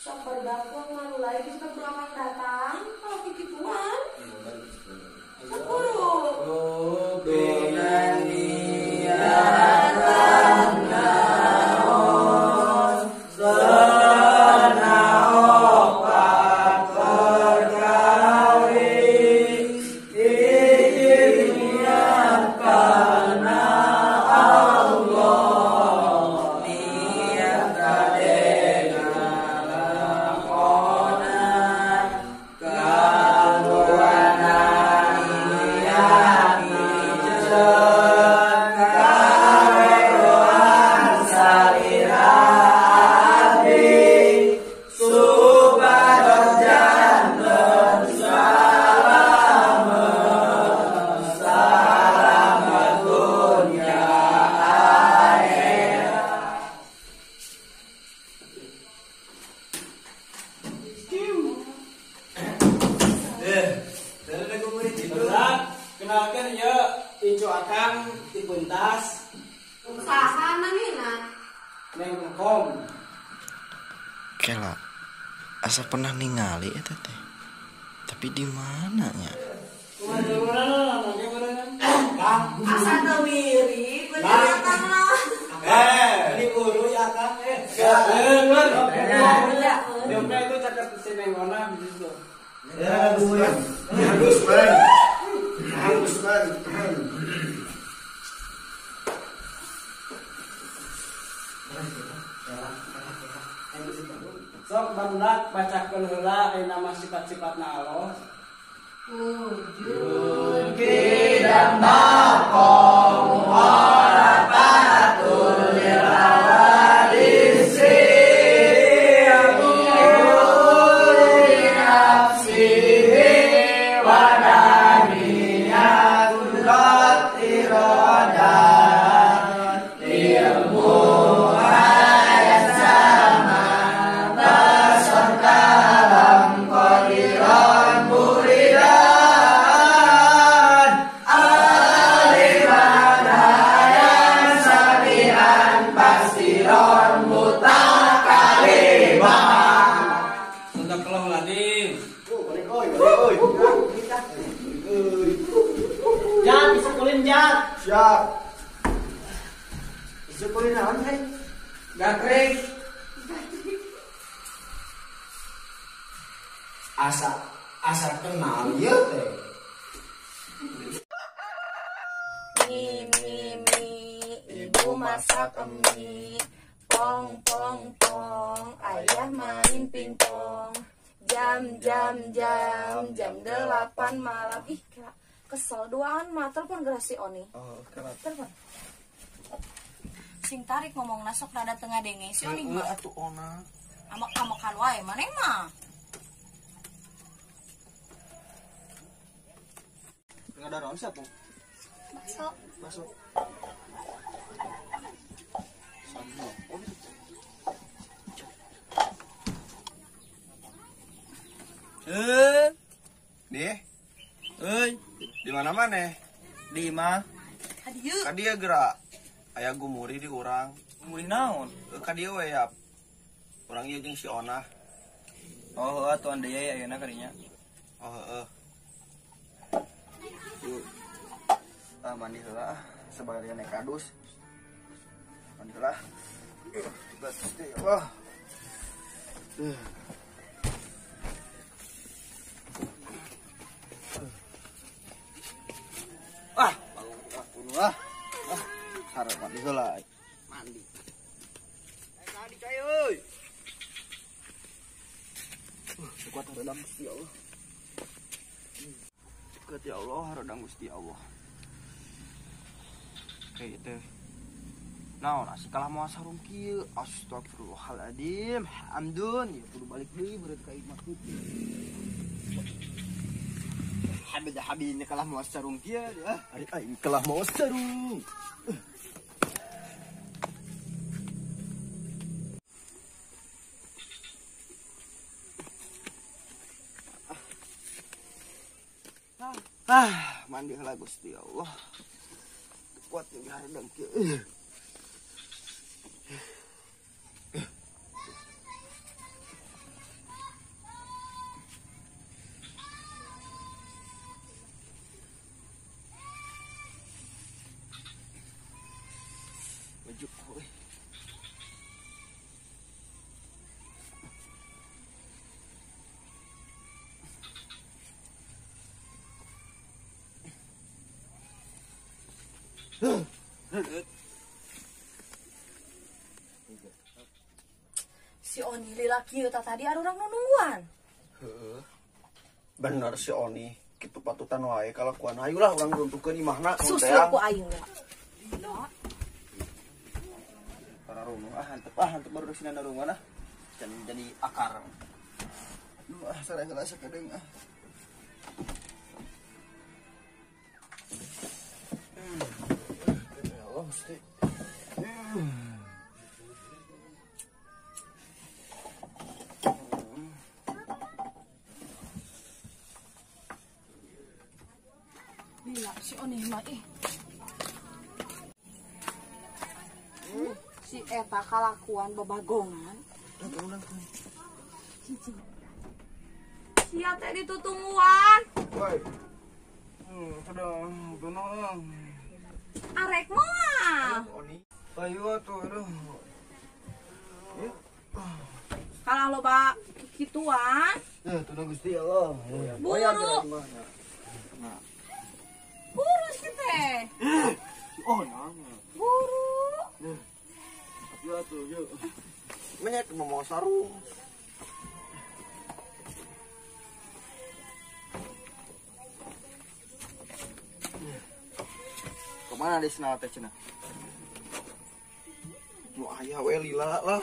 Sok berdakwah malulai geus keburu akang datang. Kalau kikituan. Keburu. Kenalkan ya, Incu Akang Tipuntas. Saha namina? Neng Kom. Kela, asa pernah ningali eta teh. Tapi di mana nya? Asa teu mirip, bener Akang mah. Ini guru ya Akang eh. Jomna itu caket si Neng Ona di situ. Ya, Agus, Bang. Agus, Bang. Sok barudak bacakeun heula aya nama sifat-sifatna Allah. Wujud kidam baqong ora patul Jat, siap. Sekulin naon teh? Gatrik. Asa kenal ieu teh. Mi mi mi, ibu masak mie. Pong pong pong, ayah main pingpong. Jam jam jam, jam 8 malam. Ih, kesel duaan mah telepon geura si Oni. Oh, kenapa? Telepon. Sing tarik ngomong nasok rada tengah denge si Oni mah. Atuh ona. Amok-amokan wae maneh mah. Tengah daron siapa? Bakso. Bakso. Nih. Euy, di mana maneh? Di imah. Ka dieu. Ka dieu geura. Aya gumuri di urang. Gumuri naon? Ka dieu we ya. Urang ieu jeung si Onah. Oh, heuh atuh deui ayeuna kadinya. Oh, heuh. Yuk. Ah, mandi heula ah, sabari naik kadus. Mandi heula. Gusti Allah. Ah, ah, ah, harap mandi heula. Mandi. Mandi cai euy. Kuat hareudang Gusti Allah. Kuat ya Allah, hareudang Gusti Allah. Kayak teh. Naon asik kalah moal sarung kieu. Astagfirullahaladzim. Hamdun, ya kudu balik deui beureut ka imah kieu. Habis habis ini kalah moal sarung kieu ya. Ari aing kalah moal sarung. Ah, mandi heula Gusti Allah. Kuat jeung hareudang kieu. Si Oni lila kieu tah tadi arurang nu nungguan. Heeh. Bener si Oni, kitu patutan wae kalakuan. Hayulah urang runtuhkeun imahna. Susul ku aing lah. Para runung ah hantep baru sina narungan ah. Can jadi akar. Duh ah sareng heula sakedeung ah. Ya Allah, Gusti. Lila si Oni mah ih. Si eta kalakuan babagongan. Sia teh ditutungguan. Woi. Sudah gunung. Arek moal. Oni. Ayo atuh aduh. Kalah loba kikituan. Eh, tunang Gusti Allah. Buru. Buru si teh. Oh, nah. Buru. Ayo atuh, yuk. Menyek mau sarung. Kemana di sana teh cenah? Nu aya we lila lah.